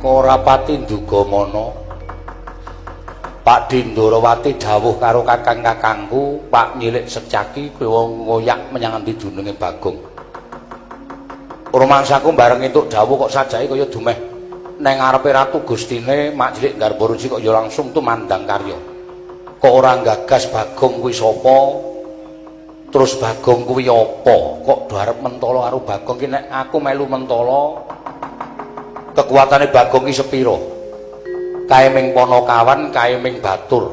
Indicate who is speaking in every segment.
Speaker 1: Ora pati nduga mana. Pak Dindarawati dawuh karo kakang-kakangku, Pak Nyilik Setyaki kowe ngoyak menyang endi dununge Bagong. Rumangsaku bareng entuk dawuh kok sajake kaya dumeh neng ngarepe Ratu Gustine Mak Cilik Garbaruci kok ya langsung tumandang karya. Kok ora gagas Bagong kuwi sapa? Terus Bagong kuwi apa? Kok do arep mentala karo Bagong ki nek aku melu mentala kekuatane Bagong ki sepira? Kae ming Panakawan, kae ming Batur.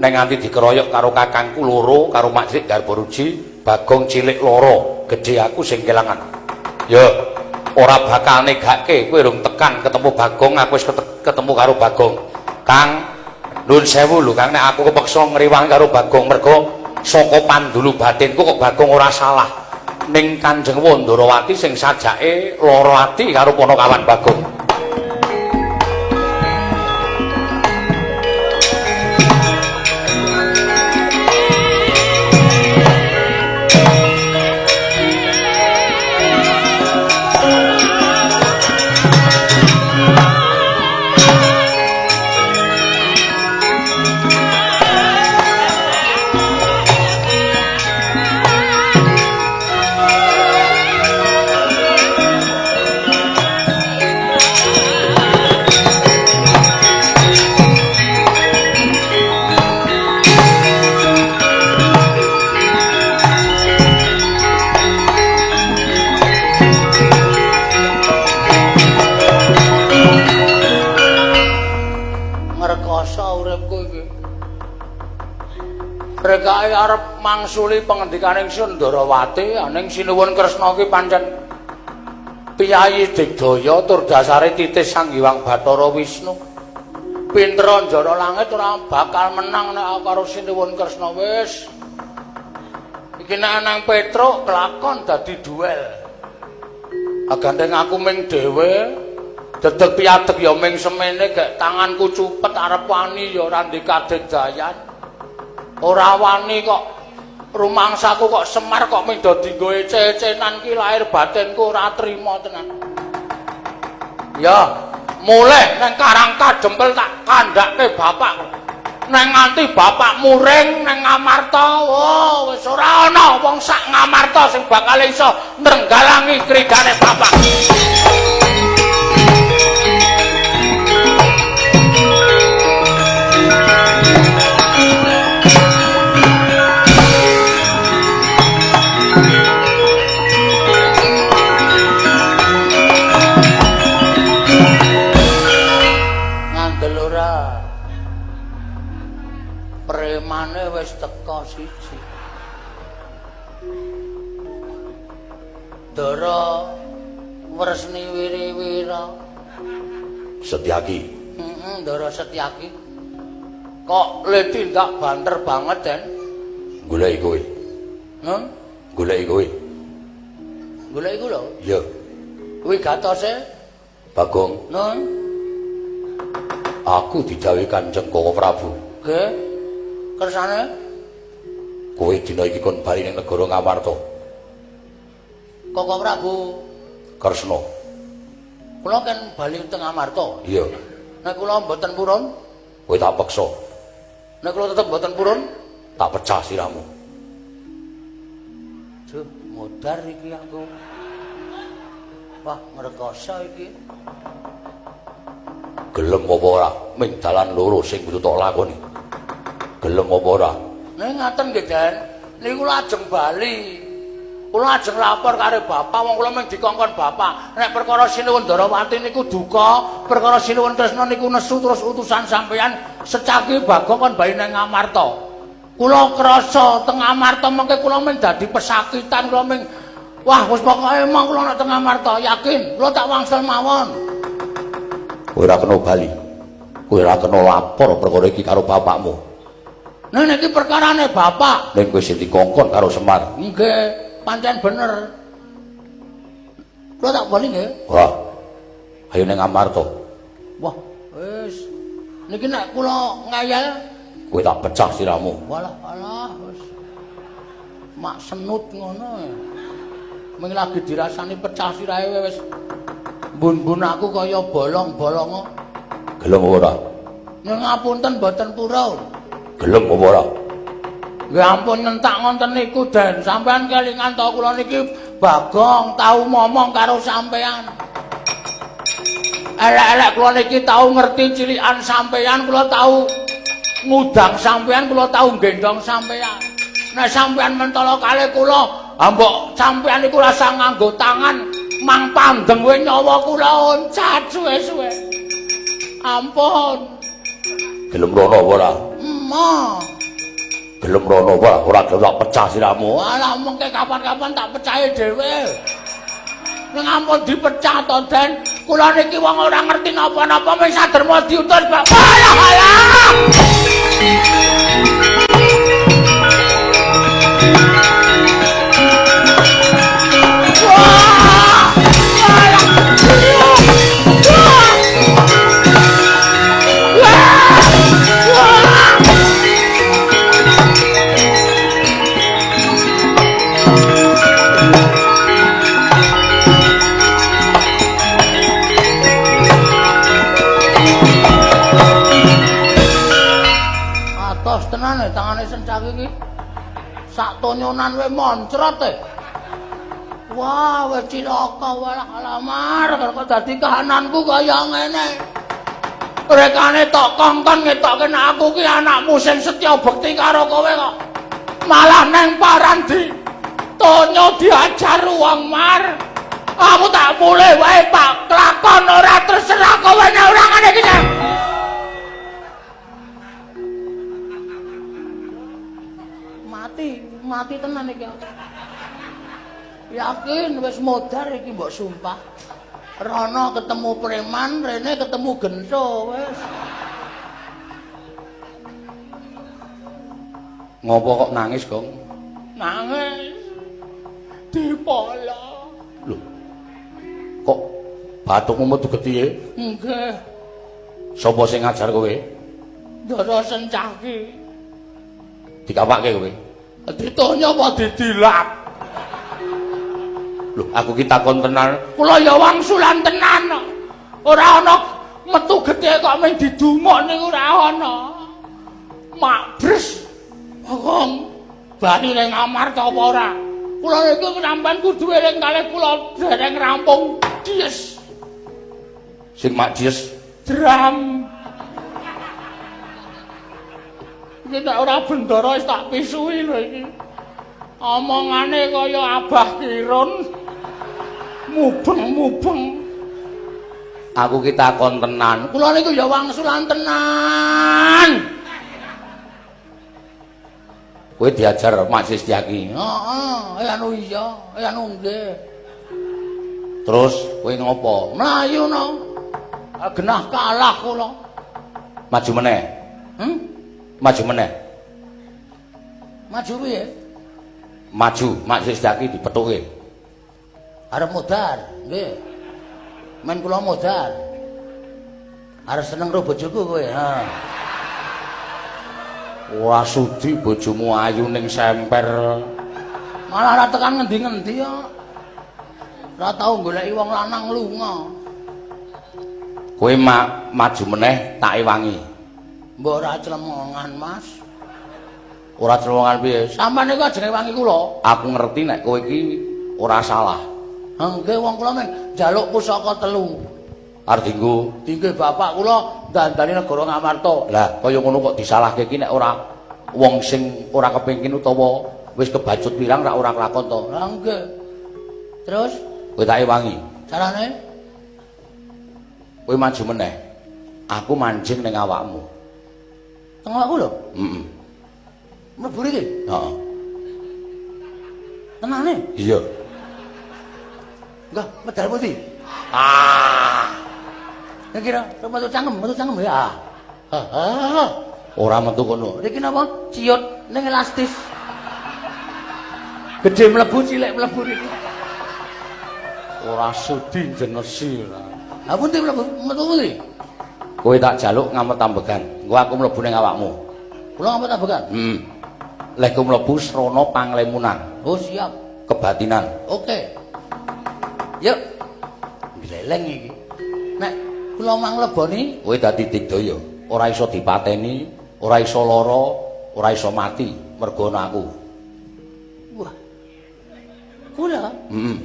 Speaker 1: Nek nganti dikeroyok karo kakangku loro, karo Mak Cilik Garbaruji, Bagong cilik loro, gedhe aku sing kelangan. Ya, ora bakal negake kowe rung tekan ketemu Bagong, aku wis ketemu karo Bagong. Kang, nuwun sewu lho Kang, nek aku kepeksa ngriwangi karo Bagong mergo saka pandulu batinku kok Bagong ora salah. Ning Kanjeng Wandarawati sing sajake lara ati karo Panakawan Bagong.
Speaker 2: Rekake arep mangsuli pengendikaning Sundarawati, ning Sinuwun Kresna ki pancen piyayi digdaya tur dasare titis Sang Hyang Bathara Wisnu. Pinter njara langit ora bakal menang nek karo Sinuwun Kresna wis. Iki nek nang Petruk kelakon dadi duel. Gandeng aku ming dhewe, dedeg piadeg ya ming semene gek tanganku cupet arep wani ya ora ndek kadedayan. Ora wani kok rumangsaku kok Semar kok ming do dienggo ece-ecenan ki lahir batinku ora trima tenan. Ya, mulih nang Karang Kadempel tak kandhake bapak. Neng nganti bapak muring nang Ngamarta, oh wis ora ana wong sak Ngamarta sing bakal iso nrenggalangi kridane bapak. Premane wis teka siji. Ndara Wresni Wiriwira.
Speaker 1: Setyaki.
Speaker 2: Heeh, Ndara Setyaki. Kok le tindak banter banget, Den?
Speaker 1: Goleki kowe.
Speaker 2: Heh?
Speaker 1: Goleki kowe.
Speaker 2: Goleki kula?
Speaker 1: Iya.
Speaker 2: Kuwi gatose
Speaker 1: Bagong.
Speaker 2: Nun.
Speaker 1: Aku didhawuhi Kanjeng Koko Prabu.
Speaker 2: Nggih. Kersane
Speaker 1: kowe dina iki kon bali ning negara Ngamarta.
Speaker 2: Koko Prabu
Speaker 1: Kresna.
Speaker 2: Kula kan bali teng Ngamarta.
Speaker 1: Iya.
Speaker 2: Nek kula mboten purun,
Speaker 1: kowe tak peksa.
Speaker 2: Nek kula tetep mboten purun,
Speaker 1: tak pecah sirahmu.
Speaker 2: Duh, modar iki aku. Wah, ngrekoso iki.
Speaker 1: Gelem apa ora? Ming dalan loro sing kudu tok lakoni. Gelem apa ora?
Speaker 2: Nek ngaten nggih, Den. Niku lajeng bali. Kula ajeng lapor karo bapak, wong kula mung dikongkon bapak. Nek perkara Sinuwun Ndarawati niku duka, perkara Sinuwun Kresna niku nesu terus utusan sampeyan Secaki Bagong kon bali nang Ngamarta. Kula krasa teng Ngamarta mengke kula mung dadi pesakitan, kula mung wah wis pokoke emang kula nek teng Ngamarta yakin kula tak wangsul mawon.
Speaker 1: Kowe ora kena bali. Kowe ora kena lapor perkara iki karo bapakmu.
Speaker 2: Nek niki perkarane bapak.
Speaker 1: Ning kowe sing dikongkon karo Semar.
Speaker 2: Nggih. Pancen bener. Kula tak bali nggih.
Speaker 1: Wah. Ayo ning Ngamarta.
Speaker 2: Wah, wis. Niki nek kula ngeyel
Speaker 1: kowe tak pecah sirahmu.
Speaker 2: Walah, alah wis. Mak senut ngono. Ming lagi dirasani pecah sirahe wis. Bun-bun aku kaya bolong-bolongo.
Speaker 1: Gelem ora?
Speaker 2: Nyuwun ngapunten mboten purun.
Speaker 1: Gelem apa ora?
Speaker 2: Nggih ampun nyentak ngonten niku, Den. Sampeyan kelingan to kula niki Bagong tau momong karo sampeyan. Elek-elek kula niki tau ngerti cilikan sampeyan, kula tau ngudang sampeyan, kula tau nggendong sampeyan. Nek sampeyan mentolo kalih kula, mbok sampeyan niku rasa nganggo tangan mang pandeng we nyawa kula oncat suwe-suwe. Ampun.
Speaker 1: Gelem rono apa ora?
Speaker 2: Emoh.
Speaker 1: Gelem rono apa ora? Ora gelem tak pecah siramu.
Speaker 2: Alah mengke kapan-kapan tak pecahe dhewe. Ning ampun dipecah to, Den. Kula niki wong ora ngerti napa-napa mung saderma diutus Bapak. Alah alah. Wah! Alah. Wah! Wah! Atos tenan e tangane Sencaki iki. Sak tonyonan we moncrot e. Wah, wis cilaka walah alamar kok dadi kahananku kaya ngene. Rekane tok kongkon ngetokke nek aku ki anakmu sing setya bekti karo kowe kok. Malah neng paran di tonyo diajar wong mar. Aku tak mulih wae Pak, kelakon ora terserah kowe nek ora ngene iki. Mati, mati tenan iki. Yakin wis modar iki mbok sumpah. Rono ketemu preman, rene ketemu gento wis.
Speaker 1: Ngopo kok nangis, Gong?
Speaker 2: Nangis. Dipolo.
Speaker 1: Lho. Kok bathukmu metu getihe?
Speaker 2: Nggih.
Speaker 1: Sapa sing ngajar kowe?
Speaker 2: Ndara Sencaki.
Speaker 1: Dikapake kowe?
Speaker 2: Ditonyo apa didilap?
Speaker 1: Lho, aku ki takon tenan.
Speaker 2: Kula ya wangsulan tenan. Ora ana metu getih kok mung didumuk niku ora ana. Makbres. Bagong bali ning kamar ta apa ora? Kula niku sampean kudu eling kalih kula dereng rampung. Dies.
Speaker 1: Sing mak dies
Speaker 2: dram. Iki nek ora bendara wis tak pisuhi lho iki. Omongane kaya Abah Kirun. Mubeng-mubeng.
Speaker 1: Aku ki takon tenan.
Speaker 2: Kula niku ya wangsulan tenan.
Speaker 1: Kowe diajar Mak Setyaki.
Speaker 2: Heeh, anu iya, anu nggih.
Speaker 1: Terus kowe ngopo?
Speaker 2: Mlayu no. Genah kalah kula.
Speaker 1: Maju meneh.
Speaker 2: Hmm?
Speaker 1: Maju meneh.
Speaker 2: Maju piye?
Speaker 1: Maju, Mak Setyaki dipethuke.
Speaker 2: Arep modar, nggih. Men kula modar. Arep seneng karo bojoku kowe, ha.
Speaker 1: Ora sudi bojomu ayu ning semper.
Speaker 2: Malah ora tekan ngendi-ngendi kok. Ora tau goleki wong lanang lunga.
Speaker 1: Kowe maju meneh tak ewangi.
Speaker 2: Mbok ora clemongan, Mas.
Speaker 1: Ora clemongan piye?
Speaker 2: Sampeyan niku ajenge wangi kula.
Speaker 1: Aku ngerti nek kowe iki ora salah.
Speaker 2: Nggih, wong kula men njaluk pusaka telu.
Speaker 1: Arep dienggo
Speaker 2: dingge bapak kula dandani negara Ngamarta.
Speaker 1: Lah, kaya ngono kok disalahke iki nek ora wong sing ora kepengin utawa wis kebacut pirang ra ora kelakon to.
Speaker 2: Lah nggih. Terus
Speaker 1: kowe tak ewangi.
Speaker 2: Carane?
Speaker 1: Kowe maju meneh. Aku manjing ning awakmu.
Speaker 2: Teng awakku lho?
Speaker 1: Heeh.
Speaker 2: Mlebu iki?
Speaker 1: Heeh.
Speaker 2: Tenane?
Speaker 1: Iya.
Speaker 2: Enggak, medal putih.
Speaker 1: Ah.
Speaker 2: Ya kira metu cangkem ya. Heeh.
Speaker 1: Ora metu kono.
Speaker 2: Iki napa? Ciut ning elastis. Gedhe mlebu, cilik mlebu iki.
Speaker 1: Ora sudi jenesi ora.
Speaker 2: Ha pundi mlebu? Metu pundi?
Speaker 1: Kowe tak jaluk ngamet ambegan. Engko aku mlebu ning awakmu.
Speaker 2: Kula ngamet ambegan?
Speaker 1: Heeh. Lek ku mlebu srana panglemunan.
Speaker 2: Oh, siap.
Speaker 1: Kebatinan.
Speaker 2: Oke. Yuk. Gleleng iki. Nek kula mangleboni
Speaker 1: kowe dadi digdaya, ora iso dipateni, ora iso lara, ora iso mati mergo ana aku.
Speaker 2: Wah. Kula?
Speaker 1: Heeh.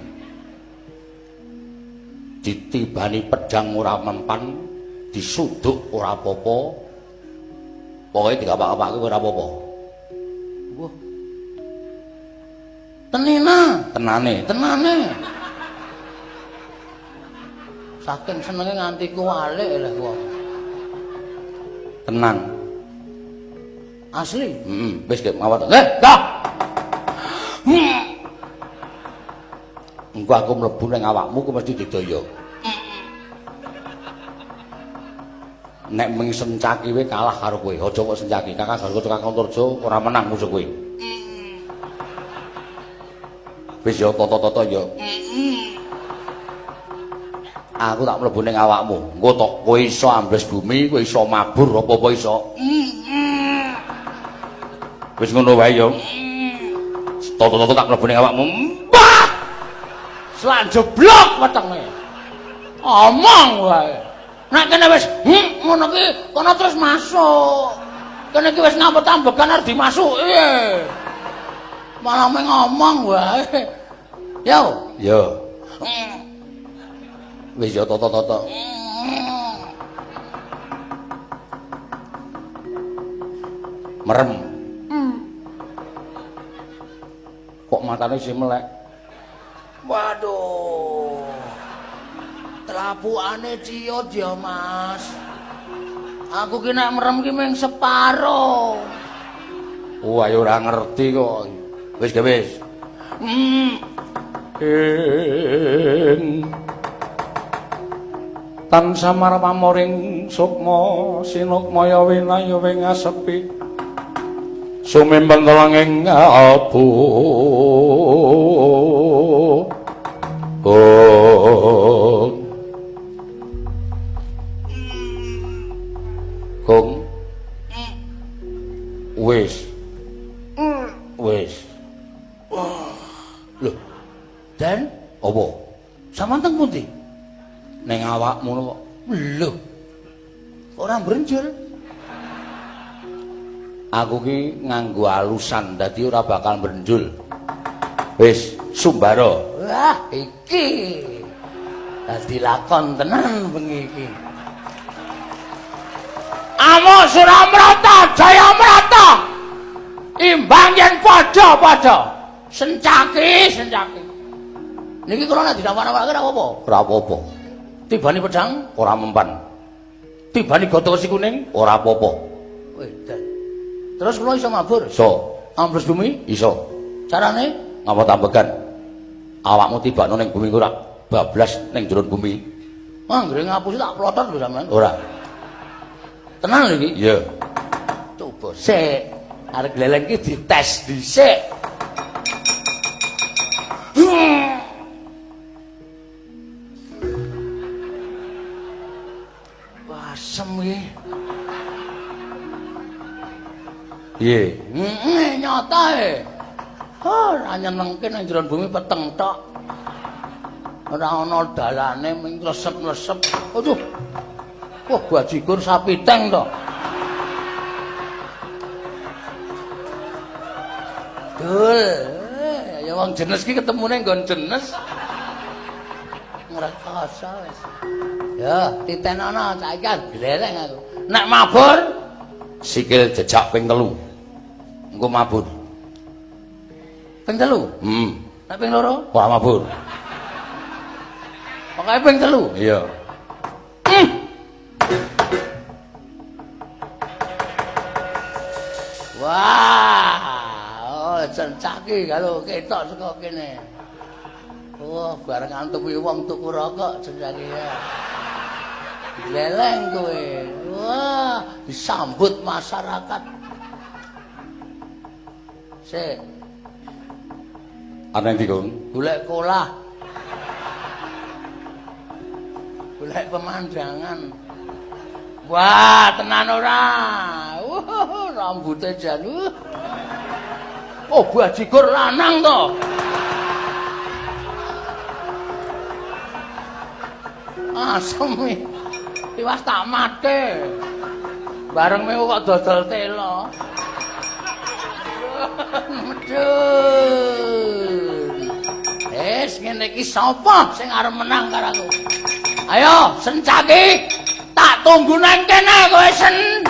Speaker 1: Ditibani pedang ora mempan, disuduk ora apa-apa. Pokoke digapak-gapake ora apa-apa.
Speaker 2: Wah. Tenena,
Speaker 1: tenane,
Speaker 2: tenane. Saking senenge nganti kuwalik lho wong.
Speaker 1: Tenan.
Speaker 2: Asli.
Speaker 1: Heeh, wis gek mawat.
Speaker 2: Dah.
Speaker 1: Engko aku mlebu ning awakmu ku mesti didaya. Nek mung sencaki wae kalah karo kowe. Aja kok sencaki, Kakang Garuda Kakang Antarja ora menang musuh kowe. Wis ya tata-tata ya. Aku tak mlebu ning awakmu. Engko tok kowe iso ambles bumi, kowe iso mabur apa-apa iso. Wis ngono wae ya. Tata-tata tak mlebu ning awakmu.
Speaker 2: Mbah! Selan jeblok wetenge. Omong wae. Nek kene wis ngono ki kono terus masuk. Kene iki wis ngambet-ambekan arep dimasuki. Malah ngomong wae. Yo.
Speaker 1: Yo. Wis ya tata-tata. Merem. Kok matane isih melek?
Speaker 2: Waduh. Telapukane ciut ya, Mas. Aku ki nek merem ki mung separo.
Speaker 1: Oh, ayo ora ngerti kok. Wis ge wis. Ing tansah marpamoring sukma sinukmaya winaya wing asepi sumimpen telenging abu. Oh. Gong. Wis. Wis.
Speaker 2: Lho. Den,
Speaker 1: apa?
Speaker 2: Sampeyan teng pundi?
Speaker 1: Ning awakmu kok.
Speaker 2: Lho. Ora mbrenjul.
Speaker 1: Aku ki nganggo alusan dadi ora bakal mbrenjul. Wis, sumbara.
Speaker 2: Wah, iki. Dadi lakon tenan bengi iki. Amuk Suramrata, Jayamrata. Imbang yen padha-padha. Sencaki, sencaki. Niki kula nek didawar-dawarke ora apa-apa.
Speaker 1: Ora apa-apa.
Speaker 2: Tibani pedang
Speaker 1: ora mempan.
Speaker 2: Tibani gotho wesi kuning
Speaker 1: ora apa-apa.
Speaker 2: Wedan. Terus kula iso mabur?
Speaker 1: Iso.
Speaker 2: Ambles bumi?
Speaker 1: Iso.
Speaker 2: Carane?
Speaker 1: Ngapa tambegan? Awakmu tibakno ning bumi ora bablas ning jero bumi.
Speaker 2: Anggere ngapusi tak plotot lho sampean.
Speaker 1: Ora.
Speaker 2: Tenang lho iki.
Speaker 1: Iya.
Speaker 2: Coba sik. Arep gleleng iki dites dhisik. Asem iki.
Speaker 1: Piye?
Speaker 2: Heeh, nyata e. Ora nyenengke nang jero bumi peteng tok. Ora ana dalane mung klesep-klesep. Aduh. Wah, bajigur sapi teng to. Dul, ya wong jenes ki ketemune nggon jenes. Ngrekoso wis. Ya, titenono saiki gleleng aku. Nek mabur
Speaker 1: sikil jejak ping 3. Engko mabur.
Speaker 2: Ping 3?
Speaker 1: Heeh.
Speaker 2: Nek ping 2?
Speaker 1: Ora mabur.
Speaker 2: Pokoke ping 3.
Speaker 1: Iya.
Speaker 2: Wah, oh cencaki kalau ketok saka kene. Wah, bareng antupi wong tuku rokok cencaki ya. Gleleng kowe. Wah, disambut masyarakat. Sik.
Speaker 1: Ana ndi, Kong?
Speaker 2: Golek kolah. Golek pemandangan. Wah, tenan ora. Rambute jan. Oh, bajigur lanang to. Asem iki. Tiwas tak matke. Bareng mewu kok dodol telo. Medun. Wis ngene iki sapa sing arep menang karo aku? Ayo, Sencaki. Tak tunggu nang kene kowe Sen.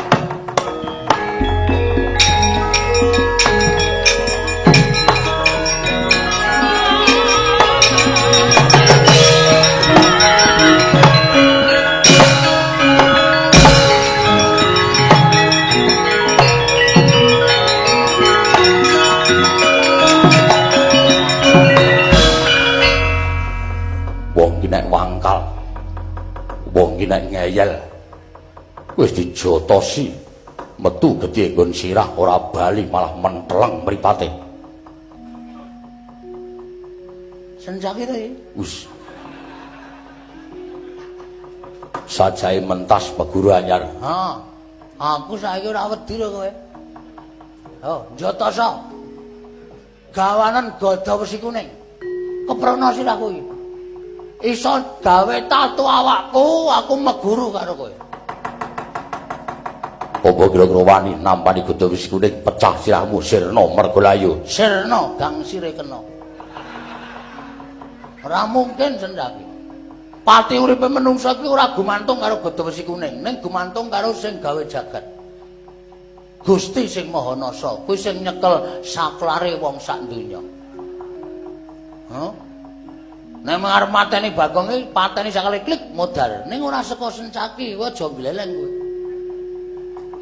Speaker 1: Wong ki nek wangkal, wong ki nek ngeyel, wis dijotosi metu gedhe nggon sirah ora bali malah menteleng mripate.
Speaker 2: Sencaki to iki.
Speaker 1: Wis. Sajae mentas peguru anyar.
Speaker 2: Ha. Aku saiki ora wedi lho kowe. Oh, jotoso. Gawanen gada wesi kuning. Keprono sirahku iki. Iso gawe tatu awakku, aku meguru karo kowe.
Speaker 1: Apa kira-kira wani nampani gada wesi kuning pecah sirahmu sirna mergolayu?
Speaker 2: Sirna gangsire kena. Ora mungkin Sendaki. Pati uripe menungsa iki ora gumantung karo gada wesi kuning, ning gumantung karo sing gawe jagat. Gusti sing Maha Nasa, kuwi sing nyekel saklare wong sak donya. Hah? Nek arep mateni Bagong iki pateni sakale klik modal. Ning ora saka Sencaki, kowe aja gleleng kowe.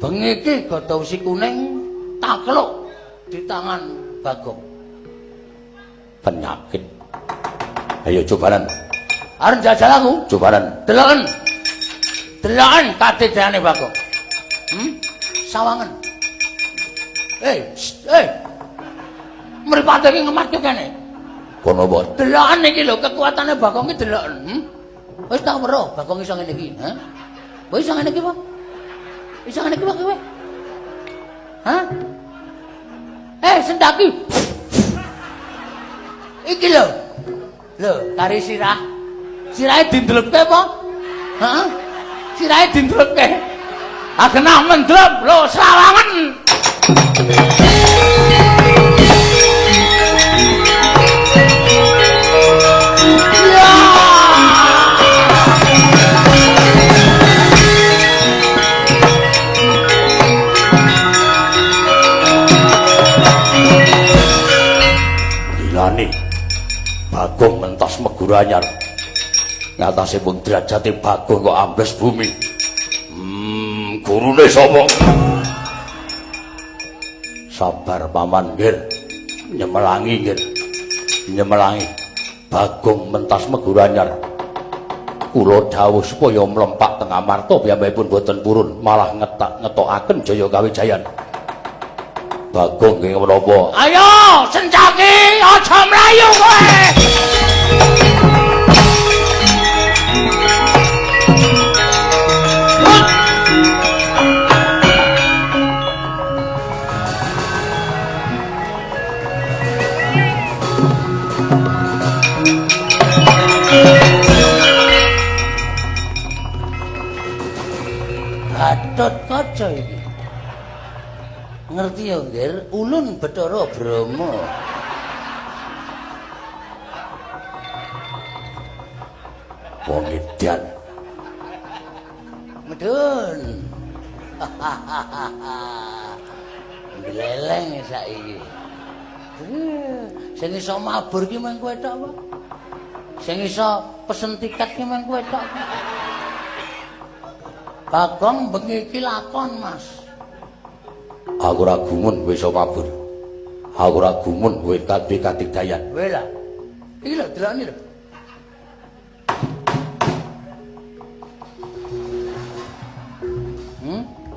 Speaker 2: Bengi iki gada wesi kuning takluk di tangan Bagong.
Speaker 1: Penyakit. Ayo cobanan.
Speaker 2: Arep jajal aku?
Speaker 1: Cobanan.
Speaker 2: Deloken. Deloken kadedane Bagong. Sawangen. Eh. Mripate iki ngematke kene.
Speaker 1: Kono apa?
Speaker 2: Deloken iki lho kekuatane Bagong iki deloken. Wis tau weruh Bagong iso ngene iki, ha? Kowe iso ngene iki apa? Iso ngene iki apa kowe? Hah? Eh, Sendaki. Iki lho. Lho, kari sirah. Sirahe dindlepke apa? Heeh. Sirahe dindlepke. Ah genah mendlep lho sawangen.
Speaker 1: Gilane. Bagong mentas meguru anyar. Ngatasé pun derajate Bagong kok ambles bumi. Gurune sapa? Sabar paman nggir. Nyemelangi nggir. Nyemelangi. Bagong mentas meguru anyar. Kula dawuh supaya mlempak teng Amarta piyambakipun boten purun, malah ngetokaken Jaya Kawijayan. Bagong nggih menapa?
Speaker 2: Ayo Sencaki, aja mlayu kowe. Gatot Kaca iki. Ngerti ya, Nggir? Ulun Bathara Brahma.
Speaker 1: Wong edan.
Speaker 2: Medun. Gleleng saiki. Sing iso mabur ki mung kowe tok apa? Sing iso pesen tiket ki mung kowe tok. Bagong bengi iki lakon, Mas.
Speaker 1: Aku ora gumun kowe iso mabur. Aku ora gumun kowe kabeh kadigdayan.
Speaker 2: Kowe lah. Iki lho delokne lho.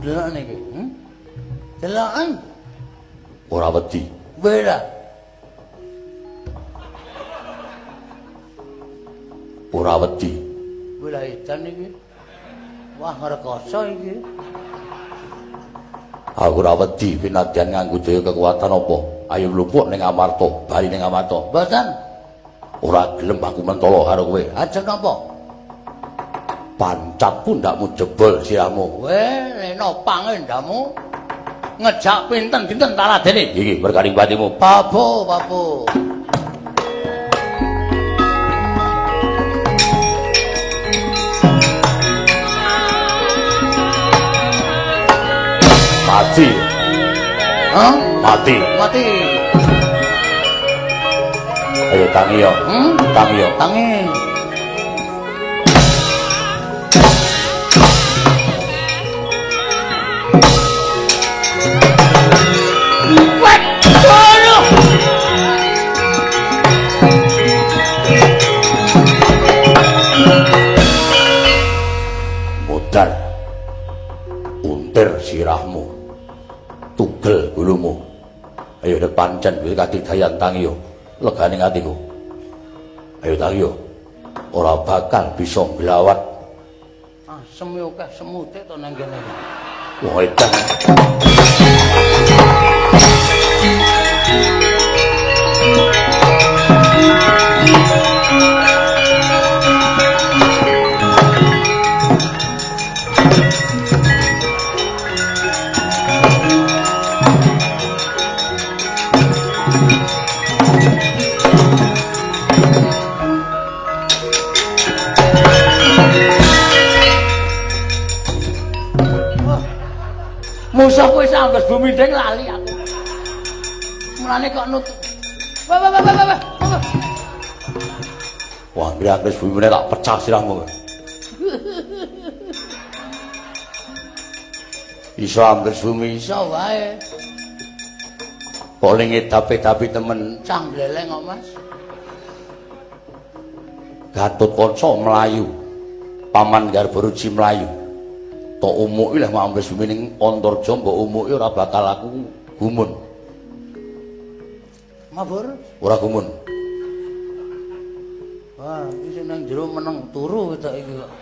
Speaker 2: Delokne iki. Deloken.
Speaker 1: Ora wedi.
Speaker 2: Kowe lah.
Speaker 1: Ora wedi.
Speaker 2: Kowe lah edan iki. Wah, ngrekoso iki.
Speaker 1: Aku ora wedi pinadyan nganggo daya kekuatan apa. Ayo mlupuk ning Amarta, bali ning Amarta.
Speaker 2: Mboten.
Speaker 1: Ora gelem aku mentolo karo kowe.
Speaker 2: Ajeng napa?
Speaker 1: Pancap pundakmu jebol sirahmu.
Speaker 2: Weh, leno pangendamu. Ngejak pinten-pinten taladene.
Speaker 1: Iki merganing patimu.
Speaker 2: Pabo, pabo.
Speaker 1: Mati.
Speaker 2: Hah?
Speaker 1: Mati.
Speaker 2: Mati.
Speaker 1: Ayo tangi yo. Tangi yo.
Speaker 2: Tangi. Waduh.
Speaker 1: Modar. Untir sirahmu. Tugel gulumu. Ayo nek pancen wis kadidayan tangi yo. Legane atiku. Ayo tangi yo. Ora bakal bisa nglawat.
Speaker 2: Asem yo akeh semute to nang kene.
Speaker 1: Wong edan.
Speaker 2: Musuh kowe sambles bumi deng lali aku. Mulane kok nut. Wah wah wah wah wah.
Speaker 1: Wah, angles bumine tak pecah sirahmu. Iso ambles bumi
Speaker 2: iso wae.
Speaker 1: Kok ning edapi-dapi temen
Speaker 2: cah gleleng kok, Mas.
Speaker 1: Gatotkaca mlayu. Paman Garbaruji mlayu. Tok umuki lah ambles bumi ning Antarja mbok umuki ora bakal aku gumun.
Speaker 2: Mabur?
Speaker 1: Ora gumun.
Speaker 2: Wah, iki sing nang jero meneng turu ketok iki kok.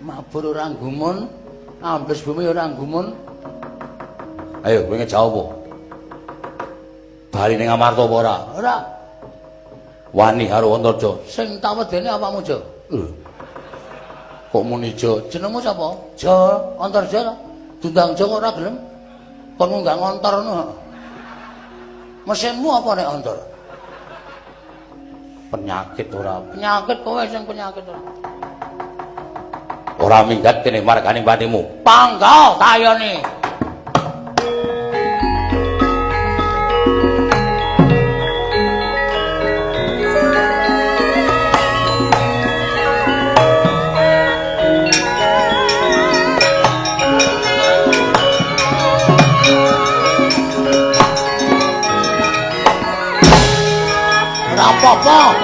Speaker 2: Mabur ora gumun, ambles bumi ora gumun.
Speaker 1: Ayo kowe ngejawab apa? Bali ning Amarta apa ora?
Speaker 2: Ora.
Speaker 1: Wani karo Antarja.
Speaker 2: Sing tak wedene awakmu, Jo.
Speaker 1: Lho. Kok muni Jo?
Speaker 2: Jenengmu sapa? Jo, Antarja ta. Dundang Jo kok ora gelem. Kon ngunggah ngontor ngono. Mesinmu apa nek ontor?
Speaker 1: Penyakit ora.
Speaker 2: Penyakit kowe sing penyakit ora.
Speaker 1: Ora minggat kene margane patimu.
Speaker 2: Pangga tayone. Apa-apa.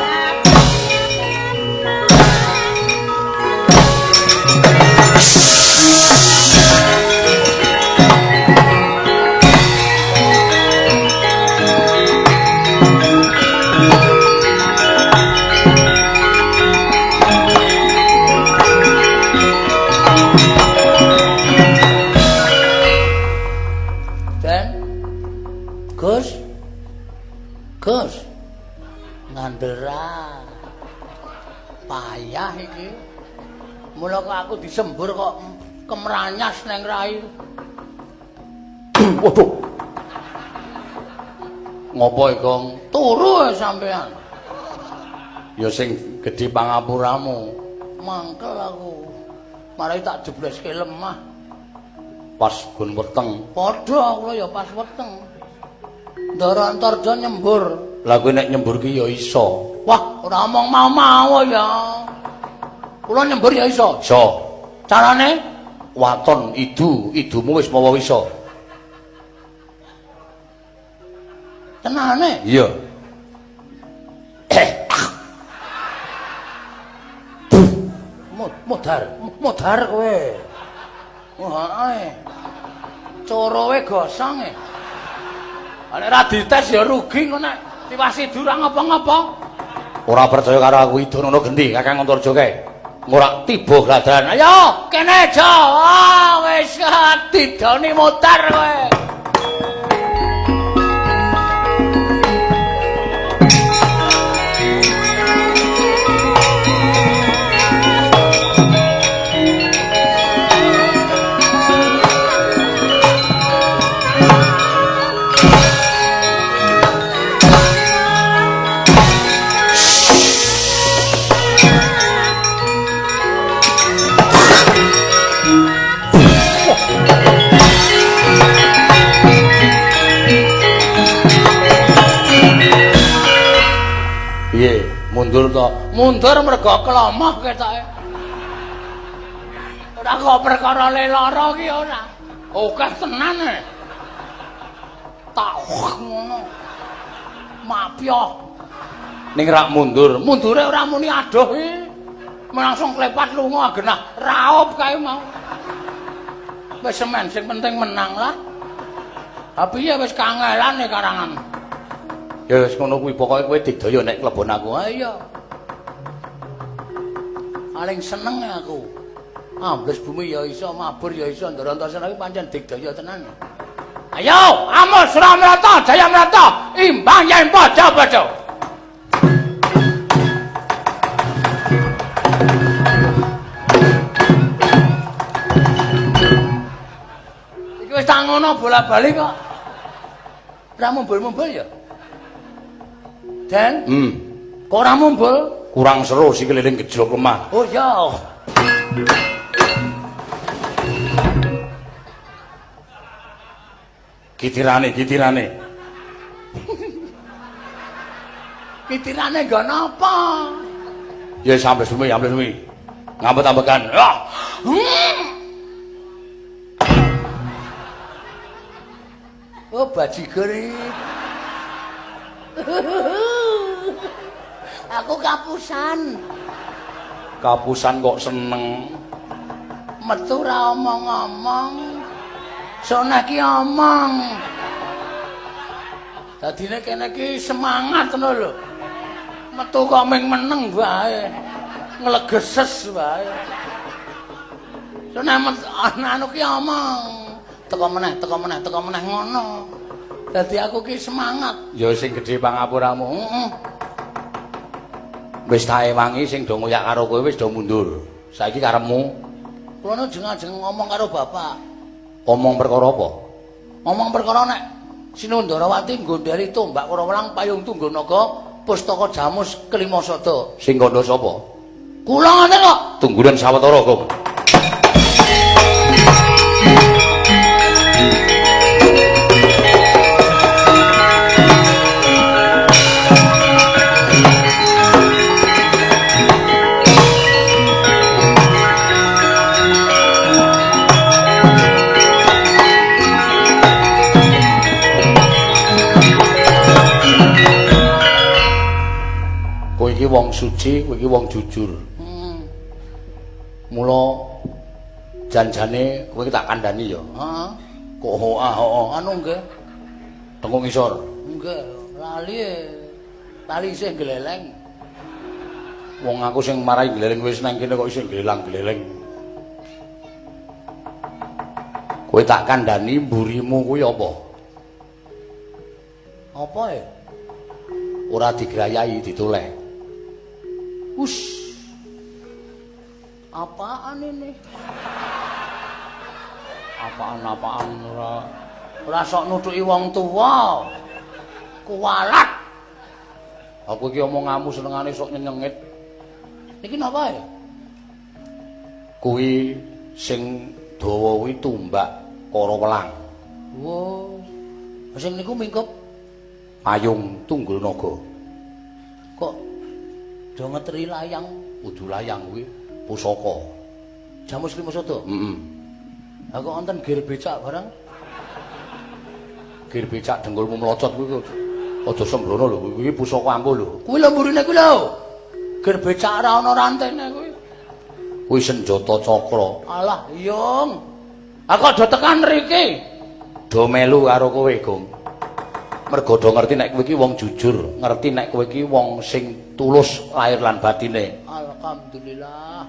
Speaker 2: Den, Gus, Gus. Ngandera. Payah iki. Mula kok aku disembur kok kemranyas neng rai.
Speaker 1: Waduh. Ngopo iki,
Speaker 2: Turu sampean.
Speaker 1: Ya sing gedhe pangapuramu.
Speaker 2: Mangkel aku. Marai tak jebleske lemah.
Speaker 1: Pas gun weteng.
Speaker 2: Padha kula ya pas weteng. Ndara Antarja nyembur.
Speaker 1: Lah kowe nek nyembur ki ya iso.
Speaker 2: Wah, ora omong mau-mau ya. Kula nyembur ya iso.
Speaker 1: Iso.
Speaker 2: Carane
Speaker 1: waton idu, idumu wis mawa iso.
Speaker 2: Tenane?
Speaker 1: Iya.
Speaker 2: Modar, modar kowe. Wah, ae. Corowe gosong e. Nek ora dites ya rugi ngono nek tiwas idu ora ngapa-ngapa.
Speaker 1: Ora percaya karo aku idu ngono genti Kakang Antarja kae. Ora tiba gladaran.
Speaker 2: Ayo, kene aja. Ah, wis didoni modar kowe. mundur to? Mundur mergo kelomoh ketoke. Ora kok perkara le lara ki ora. Akeh tenan e. Tak ngono. Mapyoh.
Speaker 1: Ning rak mundur.
Speaker 2: Mundure ora muni adoh iki. Langsung klepat lunga genah raup kae mau. Wis semen sing penting menang lah. Ha piye wis kangelan e karangan.
Speaker 1: Ya wis ngono kuwi pokoke kowe digdaya nek klebon aku.
Speaker 2: Ha iya. Paling seneng aku. Ambles bumi ya iso, mabur ya iso, Ndara Antasena iki pancen digdaya tenan. Ayo, Amos Ramrata, Jaya Mrata, imbang yen padha-padha. Iki wis tak ngono bola-bali kok. Ora mumbul-mumbul ya? Den? Kok ora mumbul?
Speaker 1: Kurang seru sih keliling gejlok lemah.
Speaker 2: Oh iya.
Speaker 1: Kitirane, kitirane.
Speaker 2: Kitirane nggo napa?
Speaker 1: Ya sampe sumi, sampe sumi. Ngambet-ambekan. Ah.
Speaker 2: Oh bajigur. Aku kapusan.
Speaker 1: Kapusan kok seneng.
Speaker 2: Metu ora omong-omong. Sone ki omong. Dadine kene ki semangat ngono lho. Metu kok ming meneng wae. Nglegeses wae. Sone anu ki omong. Teko meneh, teko meneh, teko meneh ngono. Dadi aku ki semangat.
Speaker 1: Ya sing gedhe pangapuramu.
Speaker 2: Heeh.
Speaker 1: Wis tak ewangi sing do ngoyak karo kowe wis do mundur. Saiki karepmu.
Speaker 2: Kula nu jeng-ajeng ngomong karo bapak.
Speaker 1: Omong perkara apa?
Speaker 2: Omong perkara nek Sinundarawati nggondheli tombak Kurawelang payung tunggal naga pustaka jamus kelima sada.
Speaker 1: Sing kandha sapa?
Speaker 2: Kula ngoten kok.
Speaker 1: Tunggulen sawetara, Gong. Kowe iki wong suci, kowe iki wong jujur. Mula janjane kowe iki tak kandhani ya.
Speaker 2: Heeh.
Speaker 1: Kok hoah hoah
Speaker 2: anu nggih.
Speaker 1: Tengok ngisor.
Speaker 2: Nggih, lali. Lali isih gleleng.
Speaker 1: Wong aku sing marai gleleng wis nang kene kok isih glelang-gleleng. Kowe tak kandhani mburimu kuwi apa?
Speaker 2: Apa ya?
Speaker 1: Ora digrayahi ditoleh.
Speaker 2: Ush. Apaan ini?
Speaker 1: Apaan-apaan ora.
Speaker 2: Ora sok nutuki wong tuwa. Kuwalat.
Speaker 1: Aku iki omonganmu senengane sok nyenyengit.
Speaker 2: Niki napa ya?
Speaker 1: Kuwi sing dawa kuwi tumbak Karawelang.
Speaker 2: Wo. Sing niku mingkup
Speaker 1: payung tunggul naga.
Speaker 2: Kok do ngeteri layang?
Speaker 1: Kudu layang kuwi pusaka.
Speaker 2: Jamus lima sada?
Speaker 1: Heeh.
Speaker 2: Lah kok wonten gir becak barang?
Speaker 1: Gir becak dengkulmu mlocot kuwi aja sembrono lho, kuwi pusaka ampuh lho.
Speaker 2: Kuwi lho mburine kuwi lho. Gir becak ora ana rantene kuwi.
Speaker 1: Kuwi senjata cakra.
Speaker 2: Alah, yung. Aku do tekan mriki.
Speaker 1: Do melu karo kowe, Gong. Mergo do ngerti nek kowe iki wong jujur, ngerti nek kowe iki wong sing tulus lahir lan batine.
Speaker 2: Alhamdulillah.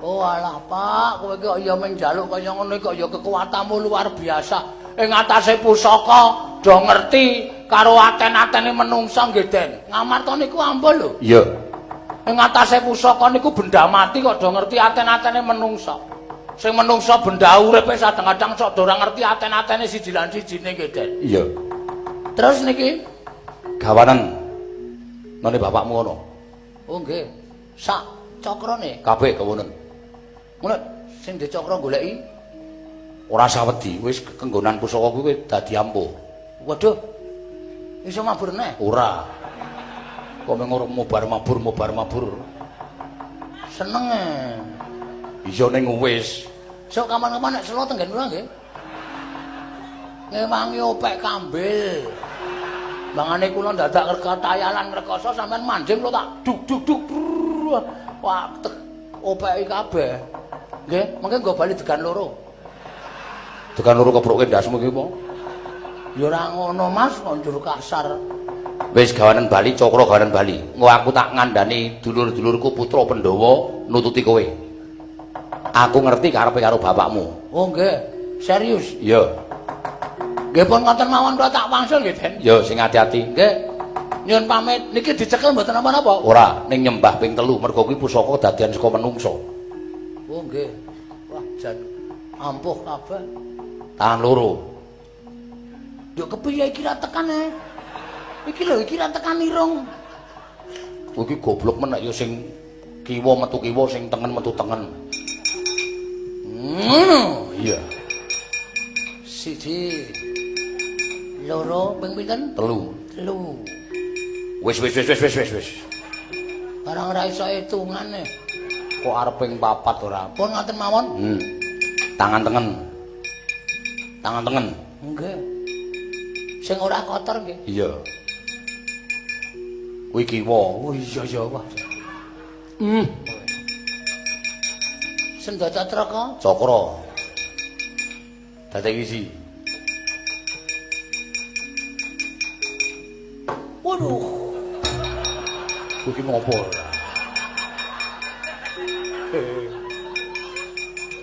Speaker 2: Oh alah Pak, kowe iki kok ya mung njaluk kaya ngono kok ya kekuatanmu luar biasa. Ing atase pusaka do ngerti karo aten-atene menungsa nggih, Den. Ngamarta niku ampuh lho.
Speaker 1: Iya.
Speaker 2: Ing atase pusaka niku benda mati kok do ngerti aten-atene menungsa. Sing menungsa benda uripe sadang-kadang sok do ora ngerti aten-atene siji lan sijine nggih, Den.
Speaker 1: Iya.
Speaker 2: Terus niki
Speaker 1: gawanen none bapakmu ngono.
Speaker 2: Oh nggih. Sak cakrane
Speaker 1: kabeh gawanen.
Speaker 2: Ngono sing dicakra goleki
Speaker 1: ora sawedi, wis kenggonan pusaka kuwi dadi ampuh.
Speaker 2: Waduh. Iso mabur neh?
Speaker 1: Ora. Kok mung ora mubar-mabur mubar-mabur.
Speaker 2: Seneng e.
Speaker 1: Iya ning wis.
Speaker 2: Sok kapan-kapan nek selo tenggen kula nggih. Ngewangi opek kambil. Mangane kula dadak ketayalan rekoso sampean manjing kula tak duk duk duk. Wah, opeki kabeh. Nggih, mengke nggo bali degan loro.
Speaker 1: Degan loro kebruke ndasmu iki apa?
Speaker 2: Ya ora ngono Mas, kok njur kasar.
Speaker 1: Wis gawanen bali, cakra gawanen bali. Engko aku tak ngandani dulur-dulurku putra Pandhawa nututi kowe. Aku ngerti karepe karo bapakmu.
Speaker 2: Oh nggih, serius?
Speaker 1: Iya.
Speaker 2: Nggih pun ngoten mawon kula tak wangsul nggih, Den.
Speaker 1: Ya sing ati-ati.
Speaker 2: Nggih. Nyuwun pamit, niki dicekel mboten napa-napa?
Speaker 1: Ora, ning nyembah ping 3 mergo kuwi pusaka dadian saka menungsa.
Speaker 2: Oh nggih. Wah, jan ampuh kabeh.
Speaker 1: Tangan loro.
Speaker 2: Yo kepiye iki ra tekan e? Iki lho, iki ra tekan irung.
Speaker 1: Kowe iki goblok men nek ya sing kiwa metu kiwa, sing tengen metu tengen.
Speaker 2: Ngono.
Speaker 1: Iya.
Speaker 2: 1 2 ping pinten?
Speaker 1: 3.
Speaker 2: 3.
Speaker 1: Wis wis wis wis wis wis wis.
Speaker 2: Barang ora iso hitungane.
Speaker 1: Kok arep ping 4 ora?
Speaker 2: Pun ngoten mawon.
Speaker 1: Tangan tengen. Tangan tengen.
Speaker 2: Nggih. Sing ora kotor nggih.
Speaker 1: Iya. Kuwi kiwa.
Speaker 2: Oh iya ya wah. Sendata Traka.
Speaker 1: Cakra. Dadi isi.
Speaker 2: Waduh.
Speaker 1: Kuwi ki ngopo ora?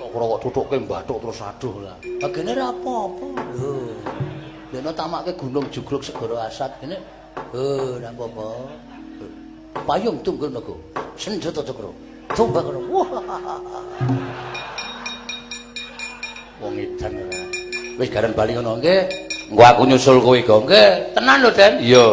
Speaker 1: Cakra kok tutuke mbathuk terus aduh lah.
Speaker 2: Bagene ora apa-apa. Lho. Dene tamake gunung jugruk segara asat ngene. Heh, ora apa-apa. Payung tunggul naga. Senjata cakra. Tombak ngono. Wah.
Speaker 1: Wong edan ora. Wis garen bali ngono nggih. Engko aku nyusul kowe, Gong.
Speaker 2: Nggih, tenan lho, Den.
Speaker 1: Iya.